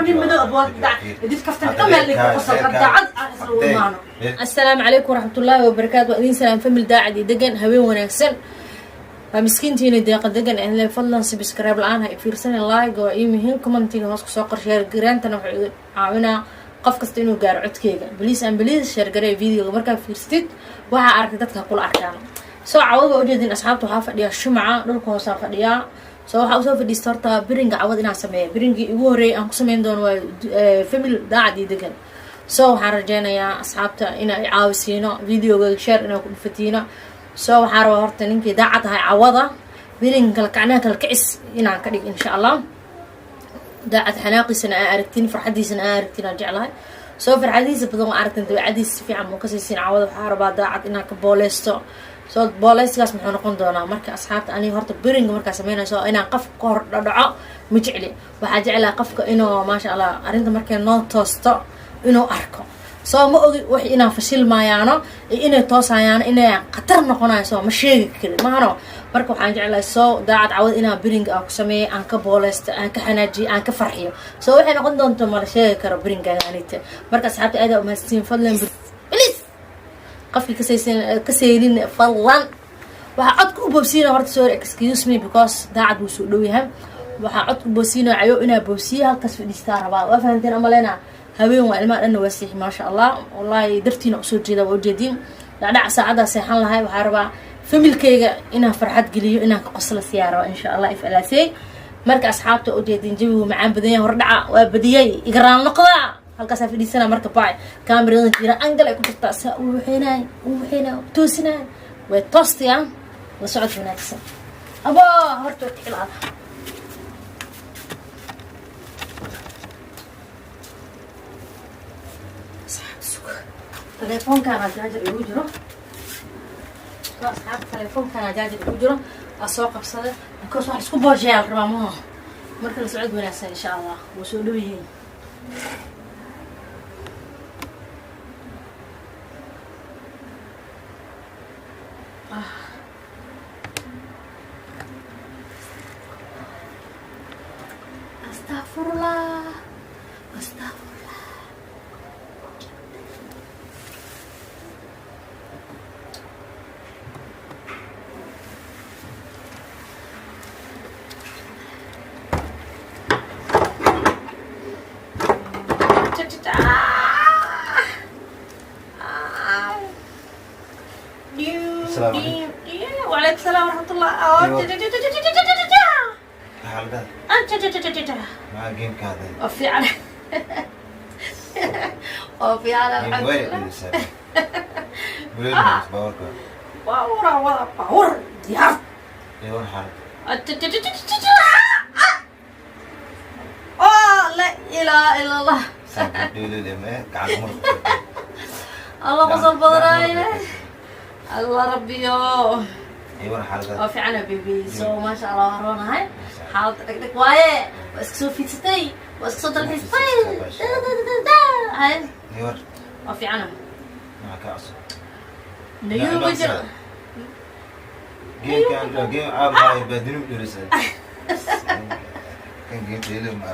Nin madow abwaa did kaftan dhameel dhig qosol daacad aan isla wadaano. Assalaamu calaykum waraxmatullaahi wabarakaatu. Waa idiin salaam, family daacad iyo degan. Habeen wanaagsan. Waa miskiintiina Deeqa Degan. Ehle, fadlan subscribe la-aan ha fiirsanin, like waa ii muhiim, commentiga hoos kusoo qor, share gareentana wuxuu iga caawinaa qof kasta inuu gaaro codkeyga. Please and please, share garee videoga markaa fiirsatid, waxaa aragtay dadka kula arkaan. Soo cawad waa ujeedin, asxaabta. Waxaa fadhiyaa shumaca dhulka hoosaa fadhiyaa. Soo waxaa usoo fadhiista horta prank-ga cawad inaan sameeyo. Prank-gii igu horreeyay aan ku sameyn doono waa family daacad iyo degan. So waxaan rajeynayaa asxaabta inay caawisiino, videoga share inaa ku dhufatiino. So waxaa rabaa horta ninkii daacad ahay cawada prank kala kacnaha kala kicis inaan ka dhig, insha Allah. Daacad xanaaqiisana aa aragtin, farxadiisana aa aragtin, aan jeclahay. Soo farxadiisa badan waa aragtin, dabeecadiisa si fiican muu kasaysiin. Cawada waxaa rabaa daacad inaan ka booleysto. Soo booleystigaas muxuu noqon doonaa marka, asxaabta? Aniga horta prank-ga markaa sameynayso inaan qofka ka hor dhadhaco ma jecli. Waxaa jeclaha qofka inuu, maasha Allah, arrinta markay noo toosto inuu arko. Soo ma ogi wax inaan fashilmaayaano iyo inay toosayaano, inay khatar noqonayo, soo ma sheegi karin maahano. Marka waxaan jeclahay soo daacad cawad inaan prank-ga aan ku sameeyo, aan ka booleysto, aan ka xanaajiyo, aan ka farxiyo. Soo waxay noqon doonto mala sheegi karo prank-gaanita. Marka asxaabta, aada umahadsiin. Fadlan, please, qofkii kasaysan kasaynin, fadlan waxaa codka u boobsiina horta, sorry, excuse me, because daacad wuu soo dhow yahay. Waxaa codka u boobsiina cayo inaa boobsiiya, halkaas fadhiistaa rabaa. Waa fahanteen amalena. Habeen waa, ilmaha dhanna waa siixi, maasha Allah. Wallahi dartiina usoo jeeda, waa ujeediin dhacdhac saacaddaa seexan lahay. Waxaa rabaa family-kayga inaan farxad geliyo, inaan ka qosla siyaa rabaa, insha Allah, if alaasey. Marka asxaabta, ujeedin jawigu macaan badan yahay. Hordhaca waa badiyay, igaraan noqda. Halkaasaa fadhiisana. Marka bay kaamiradan jira angal ay ku jirtaa, saa u waxeenaay, u waxeenaay, toosinay, way toostiya. La socod wanaagsan. Abo horta waa kicilaada. Asxaabta, suga, telefoonkaana jaajar igu jiro. Soo asxaabta, telefoonkaana jaajar igu jiro, aa soo qabsada because wax isku boosheeyaa la rabaa maha. Marka la socod wanaagsan, insha Allah, wuu soo dhow yihiin. Astagfirullah, astagfirullah. السلام عليكم. وعليكم السلام ورحمة الله. Xaaladaha maxaa game-kaada? Oo fiican, oo fiican. Game way alxamdulilah. Dhigaysaa buleel baawarka. Bawra wada bawr diyaar. Eewan xaalad. Oh, la ilaha ila Allah. Saanka dheeleel ee gacan muruq. Allah, qosol badanaaye, Allah rabbiyo. Eewan xaaladaha. Oo fiicana, baby. So maasha Allah, waa roonahay. Xaaladda dhegdheg waaye. Waa iska soo fiidsatay, waa iska soo dalxiistay. Hay. Eewan. Waa fiicana. Maxaa ka cusub? Nayuu ma jiro. Game-kan game caab baadinu dheelisa kan game dheeleel ma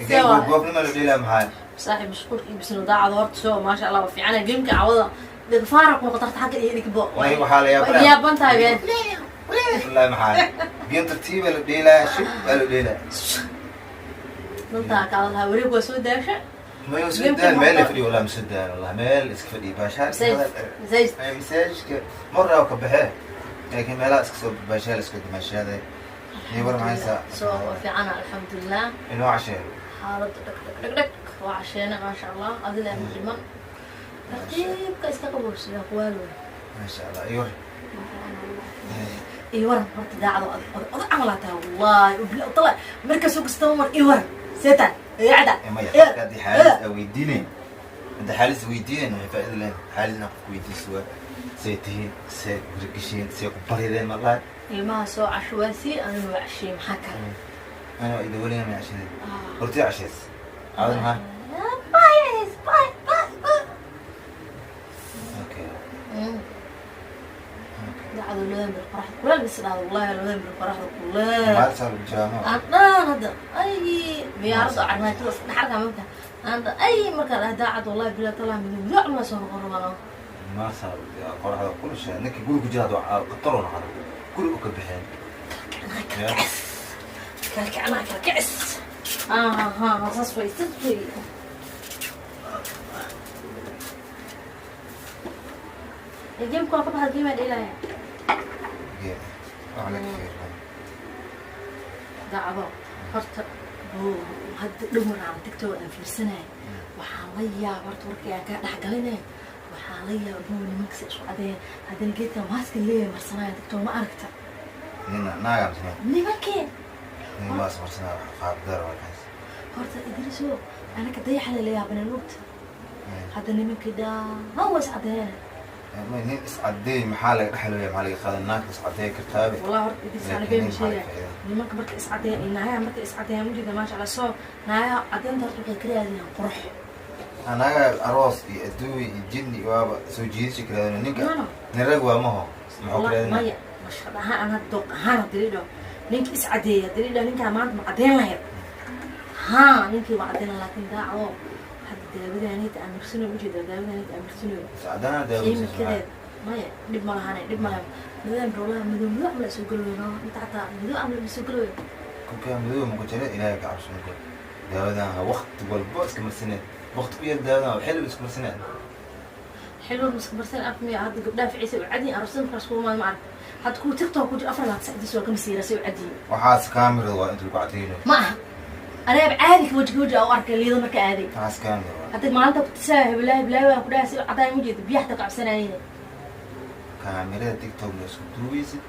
game goobnima la dheelaa maxaa? Saaxiib, mashquulka iibsano daacada horta. Soo maasha Allah, waa fiicana. Game-ka cawada dhegfaara ku noqota xagga iyo dhigbo. Wallahi waxaa la yaabaa. Waa yaaban tahay been. Wallahi maxaa game tartiiba la dheelaa, shib baa la dheelaa. Dantaa kaada lahaa, wareeg waa soo daasha. Ma soo daal, meel la fadhiyo, wallahi ma soo daal, wallahi meel iska fadhiyo baashaal. Masaajid, masaajid. Ay, masaajidka marna ka baxee, laakiin meelaha iska soo baashaal, iska dimaashaaday iyo war maxaysa. Soo waa fiicana, alxamdulilah. Inoo cashee. Xaaladda dhag dhag dhag dhag. Waa casheena, maasha Allah. Adila ma dhiman, tartiibka iska qabowsiya kuwaalo. Maasha Allah, iyo war. Iyo waran horta, daacado oday camal aa tahay, wallahi ubila tala markaasoo kastaba mar iyo waran seetan yacda. Maya, qofka haddii xaalis aa weydiinayn, hadda xaalis weydiinayn, waxay faa'iido leedahay xaalis inaa qofka weydiiso, waa say tihiin, see gurigasheen, see ku barideen, ma lahay. Ilmaha soo cashwaasi, anigu waa cashiyey, maxaa kale? Ana waa idawalina ma cashadeed hortii casheys caado maxaa? Bye bye bye bye. Okay. Dacdo labadan bil qoraxda kuleel is dhahdo, wallahi labadan bil qoraxda kuleel. Maalin saa lagu jiraa ma? Aan dhan hadda ay Miyaarada oo carmaajada iska dhex arkaa mamta aan ay markaan dhahay daacad wallahi bilaa talaa madow madow camal soo noqon rabaa. Maasa qoraxda kulusha ninka guri ku jira haduu khatar oo noqon guri u ka baxeen. Kalkacnaa kalkacis, aha, saas way, saas way. Game-ka waa ka baxda, game-aa dheelaya. Game wax la fiirsan. Daacado horta buu hadda dhow maraan TikTok aan fiirsanaya, waxaan la yaaba horta warkii aan kaa dhexgalinaya, waxaan la yaaba buu nimanka si isku cadeeya, haddana geedkan maaska leeyahay marsanaya. TikTok ma aragta? Nina naaga misna? Nimankee. Nin maas marsanaa qaab dar waa kaas. Horta Idriso, anaka dayaxda la yaabaneen lugta, hadda nimankii dhaan waa is cadeeyana. Nin is cadeey maxaa laga dhexlaya? Maxaa laga qaadan? Naagta is cadeey kartaabe. Wallahi horta Idris, ana been sheegaya, nimanka marka is cadeeya iyo naagaha marka is cadeeya mujida, maasha Allah. Soo naagaha cadeynta horta waxay ka raadiyaan qurux. Anaga aroos iyo adduun iyo jinni waaba soo jiidasha karaadina ninka. No, no. Nin rag waa maho muxuu Wallahi, karaadina? Maya, mashqad ahaan aan hadda dooq ahaan hadii dhaho ninka is cadeeya, hadii dhaho ninkaa maanta ma cadeyn lahayd? Haa, ninkii waa cadeyn, laakiin daaco hadda daawadanita aan marsinayo ujeeda, daawadanita aan marsinayo. Is cadana daawo. Kiimikadeed maya, dhib ma lahane, dhib ma lahan. Nidaamka wallahi madow madow camal soo galooyo, inta xataa madow camal soo galooyo. Kolkaa madow ma ku jira? Ilaahay ka cabso marka daawadan waqti walbo iska marsineed, waqti ku yar daawadan xilli iska marsineed. Xilwa miska marsan af miya? Hadda gabdhaha ficiisa u cadiyin aroosyada markaas kuuma ma arag, hadda kuwa TikTok ku jira 24 sacdiis waa kama siira say u cadiyin. Waxaas kaamirada waa inta lagu cadeynayo. Ma aha, anaaba caadi ka waji waji u arkay liido marka aaday. Waxaas kaamira waa. Hadda maalinta kutusaa heblaha heblaha waan ku dhahay si u caddaay ma jeeda, biyaha xataa ka cabsanayeen. Kaamirada TikTok la isku duubaysid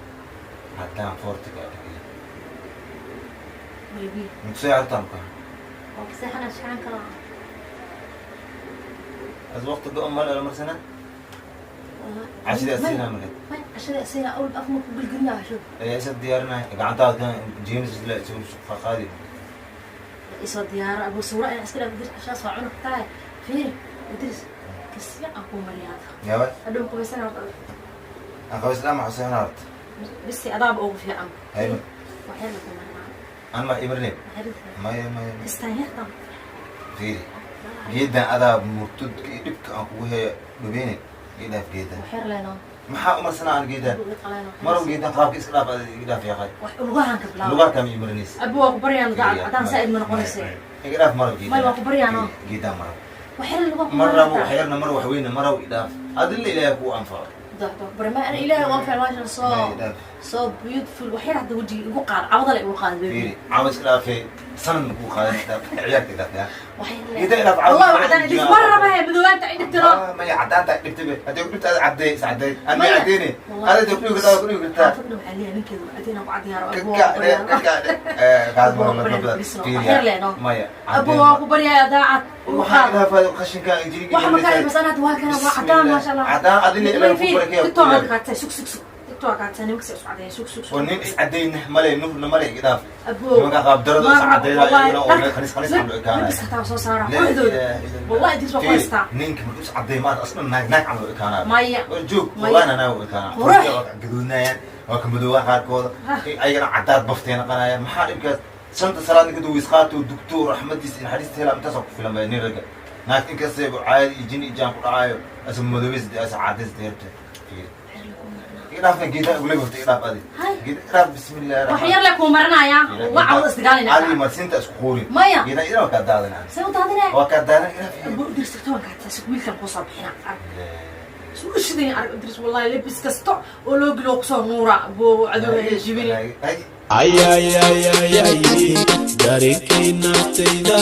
haddaan foortiga dhigay. Maybe. Mutusay hartaan ka. Waa ka seexanaa shaqan kala. As waqti go mal la marsana cashida asiina marka. May, cashada asiina awal af ma ku gelgelinaa cashada. Ayaa isa diyaarinaya gacantaada kan James la soo qaadi. Isoo diyaara abu suura inaa iska dhaaf Idris, cashaas waa cunug tahay. Fiiri Idris, kasya aan kuu mariyaada. Yaaba. Hadhow qubaysana horta. Aan qabis lama xuseen horta. Bisi adaaba ugu fiican. Hay. Wax yar la kuu marinaa. Aan ma imarne. Wax yar. Maya, maya. Kastaan yartan. Fiiri geedan adaa murtudka iyo dhibka aan kugu heeyo dhubeyne iga dhaaf geedan. Wax yar leenoo. Maxaa umarsanaa aan geedan marow geedan qaabka iska dhaaf ada iga dhaaf yaqay. Wax lugahan ka bilaabo. Lugaha kama imarinaysa. Abu waa ku baryaan daacad, cadaan saa'id ma noqonaysa. Iga dhaaf marow geedan. May, waa ku baryaan oo. Geedan marow. Wax yar lugaha ku mar rabo marinaysaa. Wax yarna mar, wax weyna marow i dhaaf adilla Ilaahay kuu anfaco. Barma ana Ilaahay waan fiican maasha May, soo dhaaf. So beautiful. Wax yar hadda wejiga igu qaad, cawdale igu qaad baby. Fiiri caawa iska dhaafee sanad ma kuu qaadan dhaaf ciyaarka i dhaaf yaa. Wax yar. Geedan i dhaaf caawa. Wallahi cadaan idis mar raba he madoobaanta ay dhibtiro. Maya, cadaanta dhibtay be haddii ku dhibta ada caddee is caddee aan may Maya. caddeene. Wallahi. Ada ku dhigi kartaa, ku dhigi kartaa. Xaafadna waxaa leeyahay ninkeedu cadeen aan ku caddeeyaa rabo. Kaka kaka kaas ma la Abu fiiri. Wax yar leeno. Maya. Abu waa ku baryaaya daacad igu waxaa qaad. idhaafaa qashinka jiriga. Wax ma kaa dhimasana hadda, waa kana waa cadaan maasha Allah. Cadaan adina Ilaahay ku barakeeyo. TikTok aad qaatay, sug sug sug, TikTok qaatay nimanka si isku cadeeya, sug sug sug. Oo nin is cadeyna male nufna male iga dhaaf. Abu nimanka qaab darada is cadeyna iyagana oo meel khaniis khaniis camal u ekaanaya. Labiska taa soo saara La quruxdooda. ilaaha illa Allah. Wallahi Idris waa ku Fiiri, haystaa. Ninka markuu is cadeey maanta asna naag naag camal u ekaanaya. Maya. War joog. Maya. Wallahi naag u ekaanaya. Qurux. Waa ka gaduudnayaan, waa ka madoobaan qaarkooda. Ha. Ayagana cadaad baftay naqanayaan. Maxaa dhibkaas? Shanta salaad ninka duu isqaato dugto raxmadiisa iyo naxariista hela intaasoo ku filan baa nin ragga. Naagta inkastay caadi iyo jin iyo jaan ku dhacaayo asa madoobeys asa cadays deerta. Fiiri. Iga dhaafna geedaha ugula horta iga dhaaf adi. Hay. Geeda iga dhaaf bismillahi Wax yar le kuu marinaya waa cawda isdagaalayna. Adi marsinta isku quurin. Maya. Geedaha idan waa kaa daadanaa. See u daadinaya? Waa kaa daadan iga dhaaf. Abu Idris TikTok qaatay, sug wiilkan kuu soo bixina arag suu u shidan arag Idris, wallahi labis kasta oo loo geliyo kusoo nuura abu cadowga jibini. Ay. Ayayayayay, dareenkii naftayda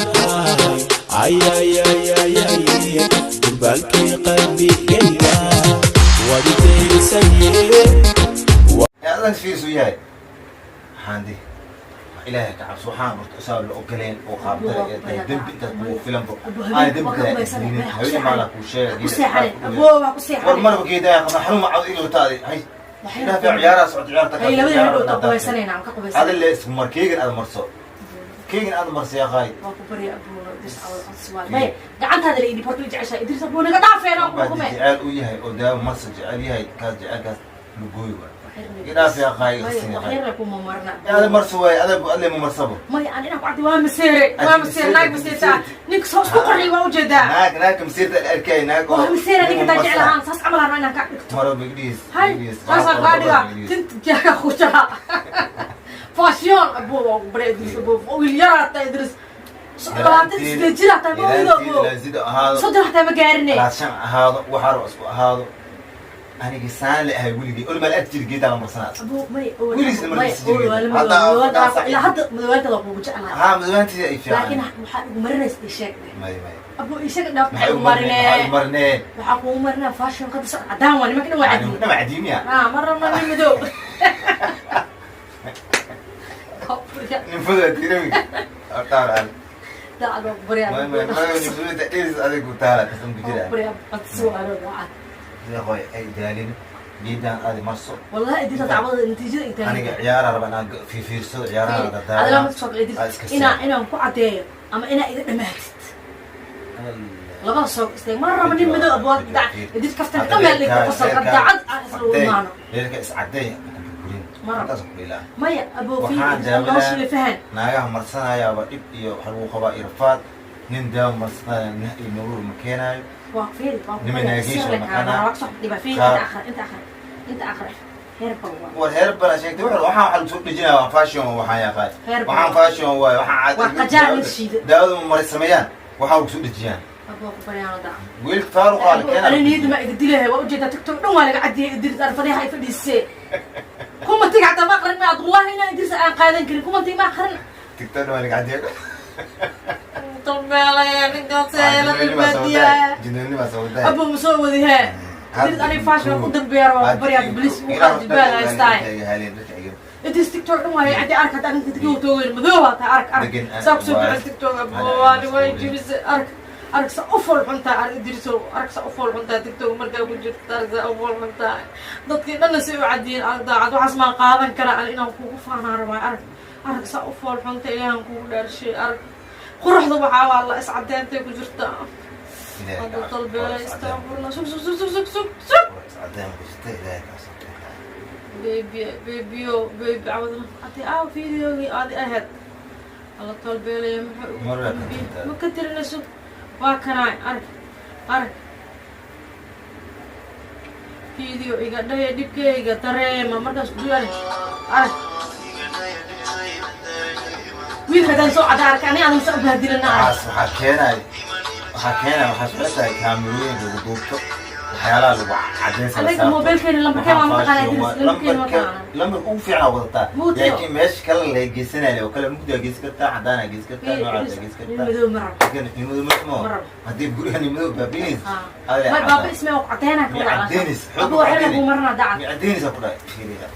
hay, ayayayayay, durbaankii qalbigayga waad i dayrisaye. Adan fiirsu yahay waxaan di Ilaahay ka cabso, waxaan horta usaab la ogoleen oo qaabdara ee tahay dembi intaas kugu filanbo aan dembi kale isliinin haween maala kuu sheegay. Ku seexane abu, waa ku war seexane. Marba geedaa qaba xaruma cawd ila taadi hay ilaah fi ciyaaraha socod ciyaarta. Hay, labada hadhow ta qubaysanayna aan ka ada qubaysanay. Le isku mar keegan aad marso, keegan aad marso yaa qaay. Waa ku barya abu Idris cawda codsi waa maya, gacantaada la idhi horta way jeceshahay Idris abu naga dhaafeena ku baa xukume. Jecel u yahay oo daawo marsa jecel yahay kaas, jecelkaas lugooy waa. Idhaaf yaa qaay. Waxyar kuma marna. Ada marso waay, ada adle ma marsabo. Maya, aan inaan ku caddi waa maseere, waa maseere, naag maseerta ninka soo isku qarxiy waa ujeedaa. Naag naag masiirta arkay naag. Waa maseere ninka taa jeclahaan saas camal aan inaan ka dhigto. Maro bigdhiis. Hay, saasaan kaa dhigaa tinta jaaga ku jira fashion. Abo waa ku baray Idris, abo wiil yaraa taa Idris, 28 jir hataa ma ogido abo. Sida ahaado. 30 hataa ma gaarine. 50 ahaado, waxaa rabo isku ahaado. Aniga saan la ahay weligay olmaal arki jiri geedaa la marsanaa. Abo may. Weligiis lama may dhisi jirin. Hadda- ilaa hadda madawaantada waa kugu jeclahay. Haa, madawaantiisa ay fiican. Laakiin waxaa igu marinaysa ii sheeg. May may. Abo ii sheeg dhaaf. Maxay maxay u marinee? Maxay u u marinee? Waxaa kugu marinaa fashion kada socod cadaan waa nimanka dhan waa cadiin. Nama cadiimiya. Ah, ma rabna nin madow. Ninfada tirami taala. Daacad waa ku baryaa. May may may, ninfada is adigu taala kasam ku jira. Waa ku baryaa, codsi waa anoo daacad. Deeqoy ay daalin geedaan aadi marso. Wallahi Idris dacwada natiijada inta Aniga ciyaara raba inaan fiirfiirsado ciyaaraha. Adala ma soo Idris inaan ku cadeeyo ama inaa iga dhamaatid labada soo istaag. Ma rabo nin madow abwaad dac Idris kaftan ka meel dhig qosol daacad aan isla wadnaano. Reerka is cadeey gurin. Ma rabo. Intaas ku ilaa. Maya abo fi Waxaan daawadaa- nolosha fahan. Naagaha marsanayaaba dhib iyo waxa lagu qabaa irfaad. Nin daawo marsanaya nah iyo nolol ma keenaayo. Waa fiiri waa ku Niman baryaa, naagiisha sir leh maqanaa. kaa waa soo dhiba fiiri. Qaar- Inta akhri, inta akhri, inta akhri, herbal waa. War heer bala sheegtay wuxuu waxaan waxa lagu soo dhejinaya waa fashion, waxaan yaqaan. Heer bala. Waxaan fashion waaye, waxaan caadi. Waa qajaar la shiiday. Daawada ma mari sameeyaan, waxaa lagu soo dhejiyaan. Abo ku baryaano dac. Wiilka faaruqa la keenaa. Ani niyadda ma iga dilahay, waa ujeedaa TikTok dhan waa laga cadiyay Idris aan fadhiyaha ay fadhiisee kuma tiga xataa ma aqrin ma wallahi inaan Idris aan qaadan karin kuma tiga ma aqrin. TikTok waa laga cadiyay. Tameelaya ninkan seela baadiyaa. Jinnima soo waday. Abo ma soo wadi hee Idris, ani fashion ku dambeeya waa ku baryaa bilis u qaad jibaan haystaa Idris. TikTok dhan waa laga cadiyay, ark hadda arinta TikTok toogeyn madow waa tahay, ark ark saa kusoo bixis TikTok. Abo waani way jibise, ark ark saa u fool xuntahay, ark Idrisow, ark saa u fool xuntahay TikTok markaa ku jirto, ark saa u fool xuntahay dadkii dhanna si u cadiyeen, ark daacad waxaas maan qaadan karaa ani inaan kugu faanaan rabaa, ark ark saa u fool xunta ilaahan kugu dhaarshay, ark quruxda waxaa waa la iscadeentay ku jirta hadda dalbeela istaanbullah sug sug sug sug sug sug sug. Baby babyo baby cawadna adi aa videogii aadi ahayd alla tolbeelaya muxuu ma ka tirinayso waa kanaay, arag arag video iga dhaya dhibkayga dareema markaas duyan, arag wiilka haddaan soo cada arka ani adan sa u bahdilana arag. Waxaas waxaa keenay, waxaa keenay, waxaa jecel tahay kaamirooyinka lagu duubto waxyaalaha lagu cadeysa. Anaga mobilkeena lambarkee waa mataqaanaa Idris, lambarkeena waa taqaanaa. Lambarka ugu fiican aa wadataa. Mugdiyo. Laakiin meesha kale la geysanayo oo kale mugdiyaa geysan kartaa, cadaanaa geysan kartaa, noocaasa geysan nin kartaa. Madow ma rabo. Laakiin nin madow ma Ma rabo. Haddii guriga nin madow baabiinaysa may baaba ismee waa cadeynaa ka Mi wada. cadeynaysa, xoog Abu waxyar cadeynaysa. buu maranaa dacad. Mi cadeynaysa ku dhahay fiiriya.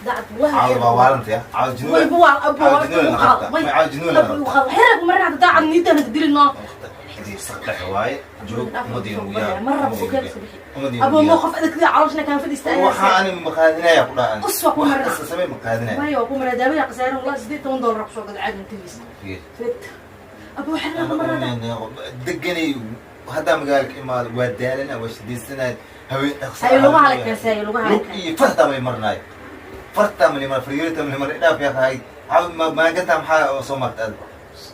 Dacad wallahi. Caawd waa waalanta ya caawd way junuun. buwal abu Caawd junuun la qabtaa. way May caawd junuun la abu qabtaa. waxyar buu maranaa dacad niidana dilin noo. Saddex waaye joog ummadii ugu yaa. Ma rabo okey iska bixi. Ummadii Abu ma qof adag calooshna kaan fadhiista. Waxaa ani maqaadinaya ku dhahan. Us waa ku Wax marinaa. kasta samee maqaadinaya. Maya waa ku maraa daawada qasaaro wallahi $18 kusoo gada caag intigiisa fit abu waxyar buu maranaa. Deganay haddaa magaalka imaado waa daalana waa shidaysanay haween dhaqsa. Hay lugaha la keensayo lugaha la Lug iyo fartaa malay marnaay, fartaa malay mar faryirta malay mar idhaaf yaa qahay maaganta maxaa soo marta aad?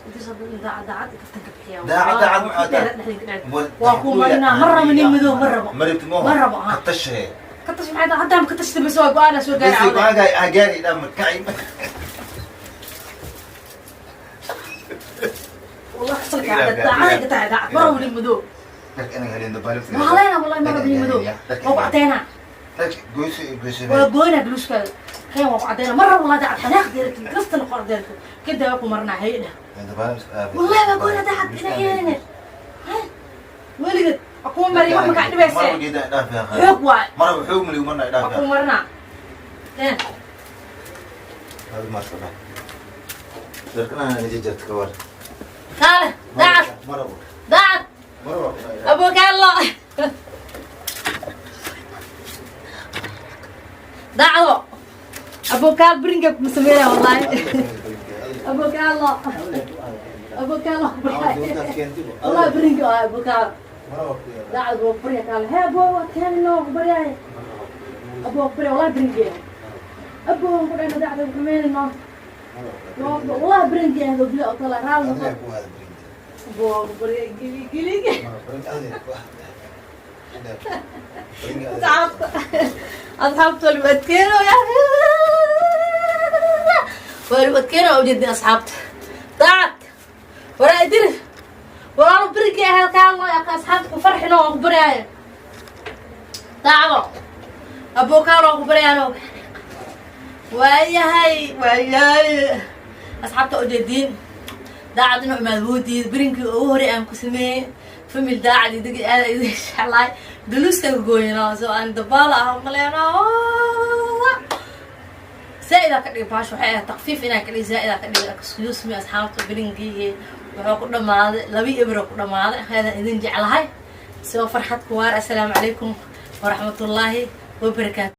Dacad kaftan ka bixiya. Daacad daacad maxaa tahay? Waa ku marinaa ma rabo nin madow ma rabo. Maribti Ma rabo, ha. ka tashay. Ka tash maxay tahay haddaan ka tashta bas waa go-aan soo bas gaaray. Go-aanka gaari idhaaf markacay. Wallah qasalka daacad ka tahay daacad ma rabo nin madow. Dharka anaga helin dabaal. Ma haleena wallahi ma rabo nin madow waa ku cadeynaa. Dharka goyso goyso. Waa goynaa buluuskaada keen waa ku cadeynaa ma rabo wallahi daacad xanaaq deerki kasta noqon deerki kada waa ku marinaa hay-da. Wallahi waa goynaa daacad ina yeelina weligeed waa kuu mariya wax makaa dhibayse. Marba geeda idhaaf yaa qahay. Xoog waay. Marba xoog maligu marna idhaaf. Waa kuu Yaa marinaa keen. Hadi marka dharkana naga jarta ka war. Kaale daacad. Marba. Daacad. Marba. Abu Carlo. Daacado. Abu Carlo bringa kuma sameeyaa wallahi. Abu Carlo. Abu Carlo. Wallahi bringa waa Abu Carlo. Daacad waa bringa Carlo. Hee Abu waa keen loo baryaay. Abu waa baryaay wallahi bringa. Abo waan ku dhahna dacda xumeynino. Wallahi prank ahdo bila otala raal noqo. Adiga ku aada prank. Abo waan ku barya, geli geli. Prank adiga ku aada. Prank adiga. Asxaabta waliba adkeeno, waliba adkeeno. Waa ujeedin asxaabta daacad waraa idiri walaalo prank ahayd kaa loo yaqa. Asxaabta ku farxino, waan ku baryaaya daacdo. Abo kaan waan ku baryaano. Waayahay, waayahay, asxaabta ujeediin daacad inuu imaad wuu diiday prank-kii ugu horey aan ku sameeyey. Family daacad idiga aada idin jeclahay. Daluuska gooyino soo aan dabaal ah maleeno zaa'idaa ka dhigay. Baash waxay ahayd takfiif inaan ka dhigay, zaa'idaa ka dhigay. Excuse me asxaabta, prank-gii wuxuu ku dhamaaday 2-0 ku dhamaaday. Aadaan idin jeclahay, soo farxad ku waar. Assalaamu calaykum waraxmatullaahi wabarakaatu.